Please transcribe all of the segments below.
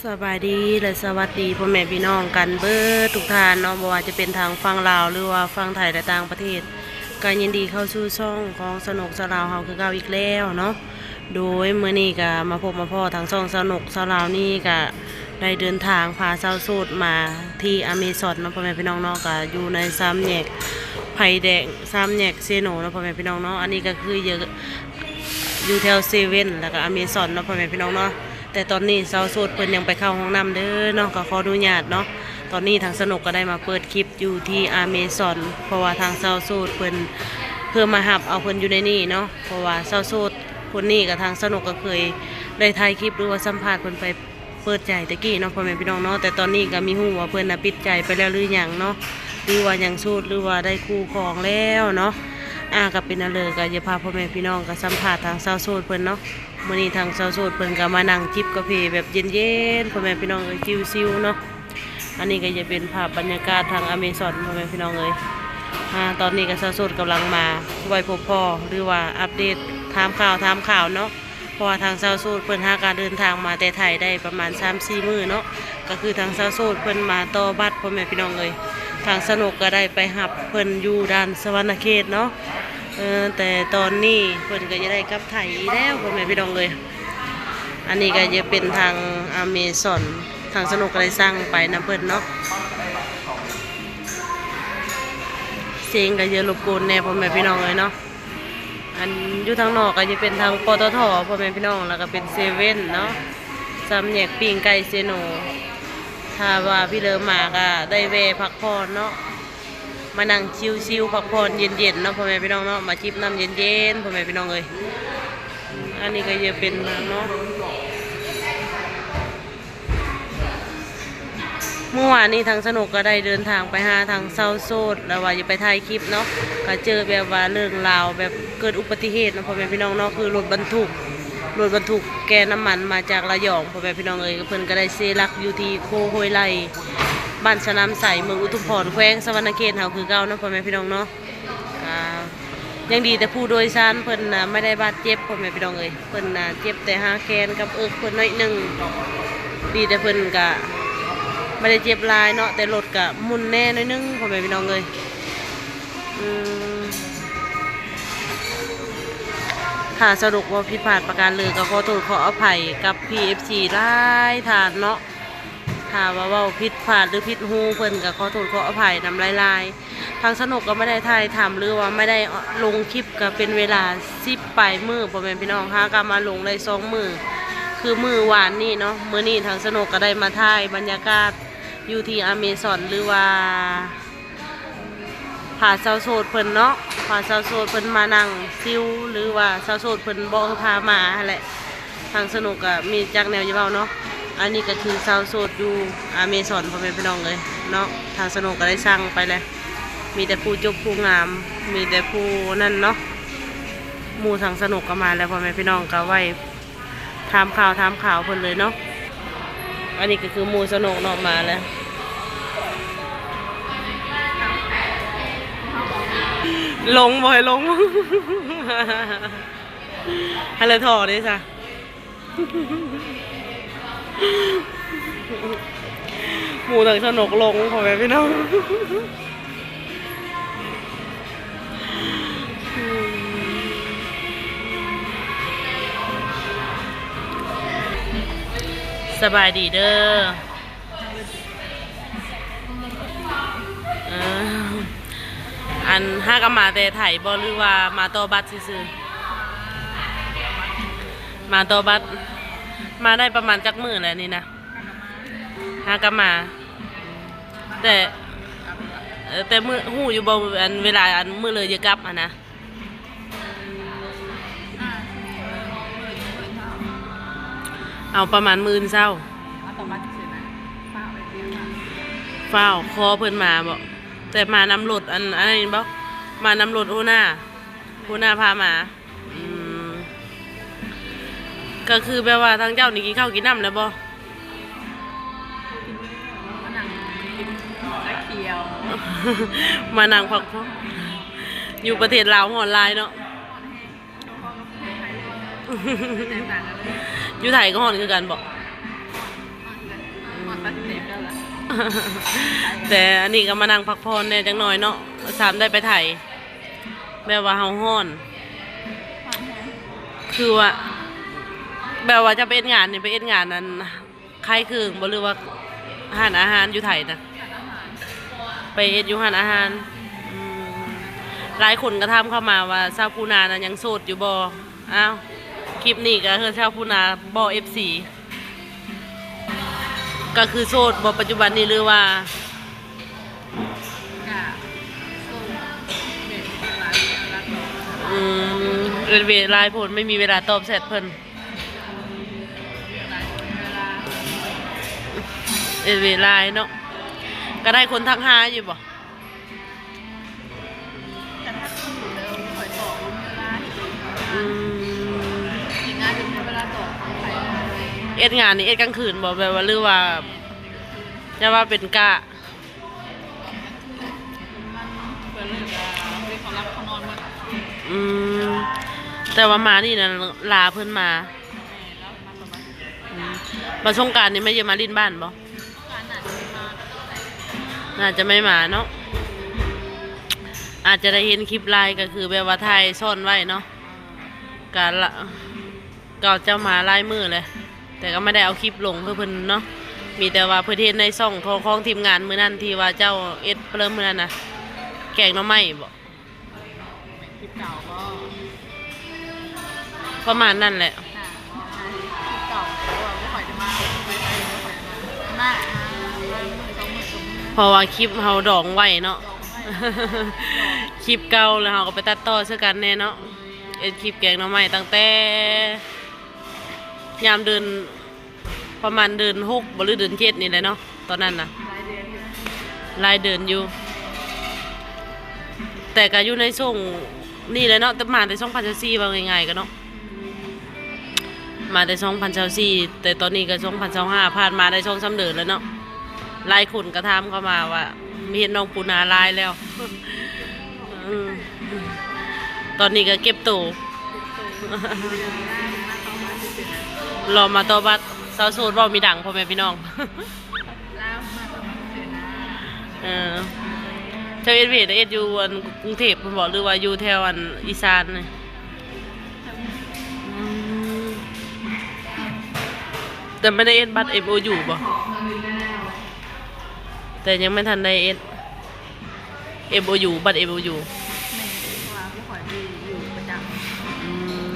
ສະບາຍດີ ແລະ ສະຫວັດດີພໍ່ແມ່ພີ່ນ້ອງກັນເບິດທຸກທ່ານເນາະ, ບໍ່ວ່າຈະເປັນທາງຝັ່ງລາວ ຫຼືວ່າຝັ່ງໄທ ແລະ ຕ່າງປະເທດ ກໍຍິນດີເຂົ້າສູ່ຊ່ອງຂອງສະໜຸກສາວລາວເຮົາຄືເກົ່າອີກແລ້ວເນາະ. ໂດຍ ມື້ນີ້ກໍມາພົບມາພໍ້ທາງຊ່ອງສະໜຸກສາວລາວນີ້ ກໍໄດ້ເດີນທາງພາສາວໂສດມາທີ່ອາເມຊອນເນາະ ພໍ່ແມ່ພີ່ນ້ອງເນາະ, ກໍຢູ່ໃນສາມແຍກໄຟແດງ ສາມແຍກເຊໂນເນາະ ພໍ່ແມ່ພີ່ນ້ອງເນາະ. ອັນນີ້ກໍຄືຢູ່ ຢູ່ແຖວເຊເວັນ ແລ້ວກໍອາເມຊອນເນາະ ພໍ່ແມ່ພີ່ນ້ອງເນາະ. ແຕ່ຕອນນີ້ສາວໂສດເພິ່ນຍັງໄປເຂົ້າຫ້ອງນ້ຳເດີເນາະ, ກໍຂໍອະນຸຍາດເນາະ. ຕອນນີ້ທາງສະໜຸກກໍໄດ້ມາເປີດຄລິບຢູ່ທີ່ອາເມຊອນ ເພາະວ່າທາງສາວໂສດເພິ່ນ ເພື່ອມາຮັບເອົາເພິ່ນຢູ່ໃນນີ້ເນາະ, ເພາະວ່າສາວໂສດຄົນນີ້ກໍ ທາງສະໜຸກກໍເຄີຍໄດ້ຖ່າຍຄລິບ ຫຼືວ່າສຳພາດເພິ່ນໄປເປີດໃຈແຕ່ກີ້ເນາະ ພໍ່ແມ່ພີ່ນ້ອງເນາະ. ແຕ່ຕອນນີ້ກໍມີຮູ້ວ່າເພິ່ນນະປິດໃຈໄປແລ້ວຫຼືຫຍັງເນາະ ຫຼືວ່າຍັງໂສດ ຫຼືວ່າໄດ້ຄູ່ຄອງແລ້ວເນາະ. ອາ ກໍເປັນອັນເລີ ກໍຈະພາພໍ່ແມ່ພີ່ນ້ອງກໍສຳພາດທາງສາວໂສດເພິ່ນເນາະ. ມື້ນີ້ທາງສາວໂສດເພິ່ນກໍມານັ່ງຈິບກາເຟແບບເຢັນໆ ພໍ່ແມ່ພີ່ນ້ອງເອີຍ ຊິວໆເນາະ. ອັນນີ້ກໍຈະເປັນພາບບັນຍາກາດທາງອາເມຊອນ ພໍ່ແມ່ພີ່ນ້ອງເອີຍ. ອາ ຕອນນີ້ກໍສາວໂສດກຳລັງມາໄຫວ້ພົບພໍ້ ຫຼືວ່າອັບເດດຖາມຂ່າວ ຖາມຂ່າວເນາະ, ເພາະວ່າທາງສາວໂສດເພິ່ນຫາກໍເດີນທາງມາແຕ່ໄທໄດ້ປະມານສາມສີ່ມື້ເນາະ. ກໍຄືທາງສາວໂສດເພິ່ນມາຕໍ່ບັດ ພໍ່ແມ່ພີ່ນ້ອງເອີຍ, ທາງສະໜຸກກໍໄດ້ໄປຮັບເພິ່ນຢູ່ດ່ານສະຫວັນນະເຂດເນາະ. ເອີ ແຕ່ຕອນນີ້ເພິ່ນກໍຈະໄດ້ກັບໄທອີກແລ້ວ ພໍ່ແມ່ພີ່ນ້ອງເອີຍ. ອັນນີ້ກໍຈະເປັນທາງອາເມຊອນ ທາງສະໜຸກກໍໄດ້ສັ່ງໄປນຳເພິ່ນເນາະ. ສຽງກໍຢ່າລົບກວນແດ່ ພໍ່ແມ່ພີ່ນ້ອງເອີຍເນາະ. ອັນຢູ່ທາງນອກກໍຈະເປັນທາງ ປຕທ ພໍ່ແມ່ພີ່ນ້ອງ, ແລ້ວກໍເປັນເຊເວັນເນາະ, ສາມແຍກປີ້ງໄກ່ເຊໂນ. ຖ້າວ່າພີ່ເລີມາກໍໄດ້ແວ່ພັກຜ່ອນເນາະ, ມານັ່ງຊິວໆ ພັກຜ່ອນເຢັນໆເນາະ ພໍ່ແມ່ພີ່ນ້ອງເນາະ, ມາຈິບນ້ຳເຢັນໆ ພໍ່ແມ່ພີ່ນ້ອງເອີຍ. ອັນນີ້ກໍຈະເປັນທາງເນາະ. ເມື່ອວານນີ້ທາງສະໜຸກກໍໄດ້ເດີນທາງໄປຫາທາງສາວໂສດ ແລ້ວວ່າຈະໄປຖ່າຍຄລິບເນາະ, ກໍເຈີແບບວ່າເລື່ອງລາວແບບເກີດອຸບັດຕິເຫດເນາະ ພໍ່ແມ່ພີ່ນ້ອງເນາະ, ຄືລົດບັນທຸກ ລົດບັນທຸກແກ່ນ້ຳມັນມາຈາກລະຍອງ ພໍ່ແມ່ພີ່ນ້ອງເອີຍ. ເພິ່ນກໍໄດ້ເສຍຫຼັກຢູ່ທີ່ໂຄຫ້ວຍໄລ່ ບ້ານສະໜາມໄຊ ເມືອງອຸທຸມພອນ ແຂວງສະຫວັນນະເຂດເຮົາຄືເກົ່າເນາະ ພໍ່ແມ່ພີ່ນ້ອງເນາະ. ກໍຍັງດີແຕ່ຜູ້ໂດຍສານເພິ່ນນະບໍ່ໄດ້ບາດເຈັບ ພໍ່ແມ່ພີ່ນ້ອງເອີຍ, ເພິ່ນນະເຈັບແຕ່ຮາກແຂນກັບເອິກເພິ່ນໜ້ອຍໜຶ່ງ. ດີແຕ່ເພິ່ນກະບໍ່ໄດ້ເຈັບຫຼາຍເນາະ, ແຕ່ລົດກະໝຸ່ນແດ່ໜ້ອຍໜຶ່ງ ພໍ່ແມ່ພີ່ນ້ອງເອີຍ. ອືມ ຖ້າສະຫຼຸບເວົ້າຜິດພາດປະການເລີ ກໍຂໍໂທດຂໍອະໄພກັບ ພີເອັຟຊີ ຫຼາຍທ່ານເນາະ. ຖ້າວ່າເວົ້າຜິດພາດ ຫຼື ຜິດຫູເພິ່ນ ກໍຂໍໂທດຂໍອະໄພນຳຫຼາຍໆ. ທາງສະໜຸກກໍບໍ່ໄດ້ຖ່າຍທຳ ຫຼືວ່າບໍ່ໄດ້ລົງຄລິບ ກໍເປັນເວລາສິບປາຍມື້ ພໍ່ແມ່ພີ່ນ້ອງ, ຫາກໍມາລົງໄດ້ສອງມື້ ຄືມື້ວານນີ້ເນາະ. ມື້ນີ້ທາງສະໜຸກກໍໄດ້ມາຖ່າຍບັນຍາກາດຢູ່ທີ່ອາເມຊອນ ຫຼືວ່າ ພາສາວໂສດເພິ່ນເນາະ, ພາສາວໂສດເພິ່ນມານັ່ງຊິວ ຫຼືວ່າສາວໂສດເພິ່ນບອກໃຫ້ພາມາຫັ້ນແຫຼະ. ທາງສະໜຸກກໍມີຈັກແນວຈະເວົ້າເນາະ. ອັນນີ້ກໍຄືສາວໂສດຢູ່ອາເມຊອນ ພໍ່ແມ່ພີ່ນ້ອງເອີຍເນາະ. ທາງສະໜຸກກໍໄດ້ສັ່ງໄປແລ້ວ, ມີແຕ່ຜູ້ຈົບຜູ້ງາມ, ມີແຕ່ຜູ້ນັ້ນເນາະ. ໝູ່ທາງສະໜຸກກໍມາແລ້ວ ພໍ່ແມ່ພີ່ນ້ອງ, ກໍໄຫວ້ ຖາມຂ່າວ ຖາມຂ່າວເພິ່ນເລີຍເນາະ. ອັນນີ້ກໍຄືໝູ່ສະໜຸກເນາະ ມາແລ້ວ. ລົງ ບໍ່ໃຫ້ລົງ. ໃຫ້ລະຖອເດ້ຊະ. ໝູ່ທາງສະໜຸກລົງ ພໍ່ແມ່ພີ່ນ້ອງ. ສະບາຍດີເດີ. ເອີ ອັນ ຫາກໍມາແຕ່ໄທບໍ່ ຫຼືວ່າມາຕໍ່ບັດຊື່ໆ? ມາຕໍ່ບັດ. ມາໄດ້ປະມານຈັກມື້ແລ້ວນີ້ນະ? ຫາກໍມາ ແຕ່ ເອີ ແຕ່ມື້ ຮູ້ຢູ່ບໍ່ ອັນ ເວລາ ອັນ ມື້ເລີຈະກັບຫັ້ນນະ? ເອົາປະມານມື້ອື່ນເຊົ້າ. ຟ້າວຂໍເພິ່ນມາບໍ? ແຕ່ມານຳລົດ ອັນ ອັນນັ້ນບໍ? ມານຳລົດຫົວໜ້າ ຫົວໜ້າພາມາ. ອືມ ກໍຄືແບບວ່າທາງເຈົ້ານີ້ກິນເຂົ້າກິນນ້ຳແລ້ວບໍ? ມານັ່ງພັກຜ່ອນ. ຢູ່ປະເທດລາວຮ້ອນຫຼາຍເນາະ. ຢູ່ໄທກໍຮ້ອນຄືກັນບໍ? ແຕ່ອັນນີ້ກໍມານັ່ງພັກຜ່ອນແດ່ຈັກໜ່ອຍເນາະ ສາມໄດ້ໄປໄຖ ແບບວ່າເຮົາຮ້ອນ ຄືວ່າ ແບບວ່າຈະໄປເຮັດງານນີ້ ໄປເຮັດງານອັນ ຂາຍເຄື່ອງບໍ່ ຫຼືວ່າຮ້ານອາຫານຢູ່ໄທນະ? ໄປເຮັດຢູ່ຮ້ານອາຫານ. ອືມ ຫຼາຍຄົນກໍຖາມເຂົ້າມາວ່າ ຊາວພູນານະຍັງໂສດຢູ່ບໍ່? ອ້າວ ຄລິບນີ້ກໍເຮືອນຊາວພູນາບໍ່ ເອັຟຊີ ກໍຄືໂສດບໍ່ປັດຈຸບັນນີ້ ຫຼືວ່າ? ອືມ ເວລາຫຼາຍໂພດ ໄມ່ມີເວລາຕອບແຊັດເພິ່ນ. ເອີ ເວລາເນາະ ກໍໄດ້ຄົນທັກຫາຢູ່ບໍ່? ອືມ ເຮັດງານນີ້ເຮັດກາງຄືນບໍ່? ແບບວ່າ ຫຼືວ່າ ຢ່າວ່າເປັນກະ ອືມ ແຕ່ວ່າມານີ້ນະ ລາເພິ່ນມາ. ອືມ ບັດສົງການນີ້ແມ່ນຈະມາຫຼິ້ນບ້ານບໍ່? ໜ້າຈະໄມ່ມາເນາະ ອາດຈະໄດ້ເຫັນຄລິບໄລ ກໍຄືແບບວ່າຖ່າຍຊ້ອນໄວ້ເນາະ ກະລະ ກໍເຈົ້າມາຫຼາຍມື້ແລ້ວ ແຕ່ກໍບໍ່ໄດ້ເອົາຄລິບລົງໃຫ້ເພິ່ນເນາະ ມີແຕ່ວ່າເພິ່ນເຫັນໃນຊ່ອງຂອງ ຂອງທີມງານມື້ນັ້ນ ທີ່ວ່າເຈົ້າເຮັດເລີ່ມມື້ນັ້ນນະ ແກງໜໍ່ໄມ້ບໍ? ຄລິບເກົ່າບໍ? ປະມານນັ້ນແຫຼະ ຄລິບເກົ່າ ເພາະວ່າບໍ່ຄ່ອຍໄດ້ມາ ບໍ່ຄ່ອຍໄດ້ມາ ມາ ມາມື້ສອງມື້ກໍເມືອ ເພາະວ່າຄລິບເຮົາດອງໄວ້ເນາະ ຄລິບເກົ່າ ແລ້ວເຮົາກໍໄປຕັດຕໍ່ໃສ່ກັນແດ່ເນາະ ເຮັດຄລິບແກງໜໍ່ໄມ້ຕັ້ງແຕ່ຍາມເດືອນ ປະມານເດືອນຫົກບໍ ຫຼືເດືອນເຈັດນີ້ແຫຼະເນາະ ຕອນນັ້ນນະ ຫຼາຍເດືອນຢູ່ ແຕ່ກໍຢູ່ໃນຊ່ວງນີ້ແຫຼະເນາະ ແຕ່ມາແຕ່ສອງພັນຊາວສີ່ ເວົ້າງ່າຍໆກໍເນາະ ມາແຕ່ສອງພັນຊາວສີ່ ແຕ່ຕອນນີ້ກໍສອງພັນຊາວຫ້າ ຜ່ານມາໄດ້ສອງສາມເດືອນແລ້ວເນາະ ຫຼາຍຄົນກໍຖາມເຂົ້າມາວ່າ ມີເຫັນນ້ອງປູນາຫຼາຍແລ້ວ ອືມ ຕອນນີ້ກໍເກັບໂຕ ລໍມາຕໍ່ບັດ ສາວໂສດເວົ້າມີດັງ ພໍ່ແມ່ພີ່ນ້ອງ ເອີ ເຈົ້າເຮັດວຽກເຮັດຢູ່ອັນກຸງເທບພຸ້ນບໍ ຫຼືວ່າຢູ່ແຖວອັນອີສານນີ້? ອືມ ແຕ່ໄມ່ໄດ້ເຮັດບັດເອັມໂອຢູບໍ? ແຕ່ຍັງບໍ່ທັນໄດ້ເຮັດເອັມໂອຢູ ບັດເອັມໂອຢູ ແມ່ນ ເພາະວ່າບໍ່ຄ່ອຍໄດ້ຢູ່ປະຈຳ ອືມ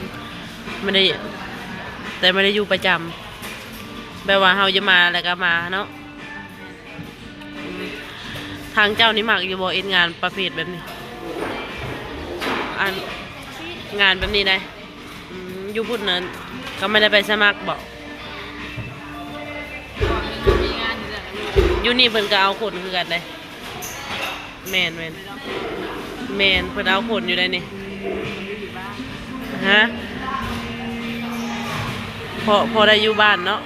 ໄມ່ໄດ້ ແຕ່ໄມ່ໄດ້ຢູ່ປະຈຳ ແບບວ່າເຮົາຈະມາແລ້ວກໍມາເນາະ ອືມ ທາງເຈົ້ານີ້ມັກຢູ່ບໍ່ ເຮັດງານປະເພດແບບນີ້ ອັນ ງານແບບນີ້ໄດ? ອືມ ຢູ່ພຸ້ນນັ້ນກໍບໍ່ໄດ້ໄປສະໝັກບໍ? ຢູ່ນີ້ເພິ່ນກໍເອົາຄົນຄືກັນເດ້. ແມ່ນໆ ແມ່ນ ເພິ່ນເອົາຄົນຢູ່ໃດນີ້. ຮະ? ພໍ ພໍໄດ້ຢູ່ບ້ານເນາະ.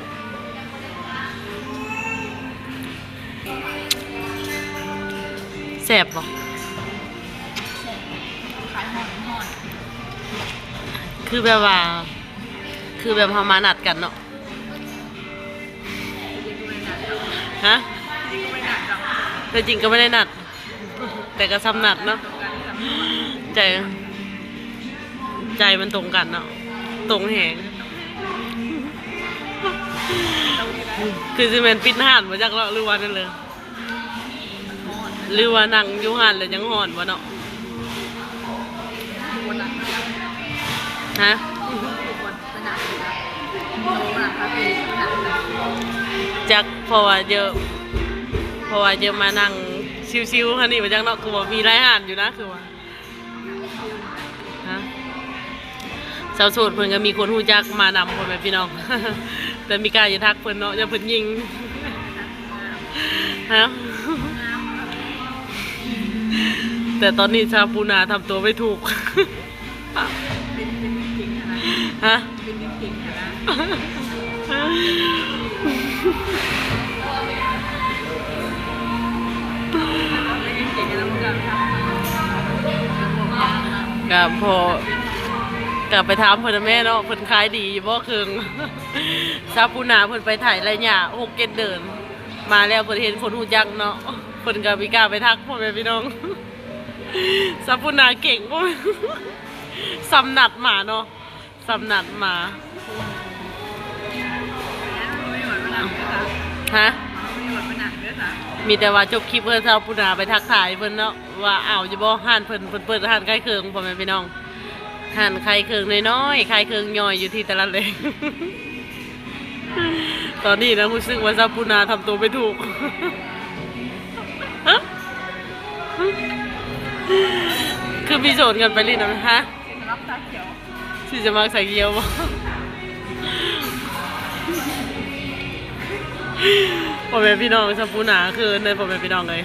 ແຊບບໍ່? ແຊບ ຂາຍຮ້ອນ ຮ້ອນ ຄືແບບວ່າ ຄືແບບເຮົາມານັດກັນເນາະ. ຮະ? ແທ້ຈິງກໍບໍ່ໄດ້ນັດ ແຕ່ກໍສ່ຳນັດເນາະ. ໃຈ ໃຈມັນຕົງກັນເນາະ ຕົງແຮງ. ຄືຊິແມ່ນປິດຮ້ານບໍ່ຈັກເນາະ ຫຼືວ່າແນວໃດ ຫຼືວ່ານັ່ງຢູ່ຫັ້ນແລ້ວຍັງຮ້ອນບໍ່ເນາະ? ຮະ? ຈັກ ເພາະວ່າເຢີ ເພາະວ່າເຢີມານັ່ງຊິວໆ ຫັ້ນນີ້ບໍ່ຈັກເນາະ ຄືວ່າມີຫຼາຍຮ້ານຢູ່ນະ ຄືວ່າ ຮະ? ສາວໂສດເພິ່ນກໍມີຄົນຮູ້ຈັກມານຳ ພໍ່ແມ່ພີ່ນ້ອງ ແຕ່ມີກ້າຢ່າທັກເພິ່ນເນາະ ຢ້ານເພິ່ນຍິງ. ຮະ? ແຕ່ຕອນນີ້ຊາວປູນາທຳຕົວໄມ່ຖືກ. ຮະ? ກະພໍ ກະໄປຖາມເພິ່ນນະແມ່ເນາະ ເພິ່ນຂາຍດີຢູ່ບໍ່ເຄິ່ງ? ຊາວປູນາເພິ່ນໄປໄຖໄລຍະຫົກເຈັດເດືອນ. ມາແລ້ວເພິ່ນເຫັນຄົນຮູ້ຈັກເນາະ ເພິ່ນກໍບໍ່ກ້າໄປທັກ ພໍ່ແມ່ພີ່ນ້ອງ. ຊາວປູນາເກັ່ງ ສ່ຳນັດໝາເນາະ ສ່ຳນັດໝາ. ຮະ? ມີແຕ່ວ່າຈົບຄລິບເພິ່ນ ຊາວປູນາໄປທັກທາຍເພິ່ນເນາະ ວ່າເອົາຢູ່ບໍ່ຮ້ານເພິ່ນ ເພິ່ນເປີດຮ້ານຂາຍເຄື່ອງ ພໍ່ແມ່ພີ່ນ້ອງ. ຮ້ານຂາຍເຄື່ອງນ້ອຍໆ ຂາຍເຄື່ອງຍ່ອຍຢູ່ທີ່ຕະຫຼາດແລງ. ຕອນນີ້ນະ ຮູ້ສຶກວ່າຊາວປູນາທຳຕົວໄມ່ຖືກ ຄືມີໂສນກັນໄປຫຼິ້ນນຳ ຮະ? ຊິສະໝັກຊາຂຽວບໍ່? ພໍ່ແມ່ພີ່ນ້ອງ ຊາວປູນາຄືເດີ ພໍ່ແມ່ພີ່ນ້ອງເອີຍ.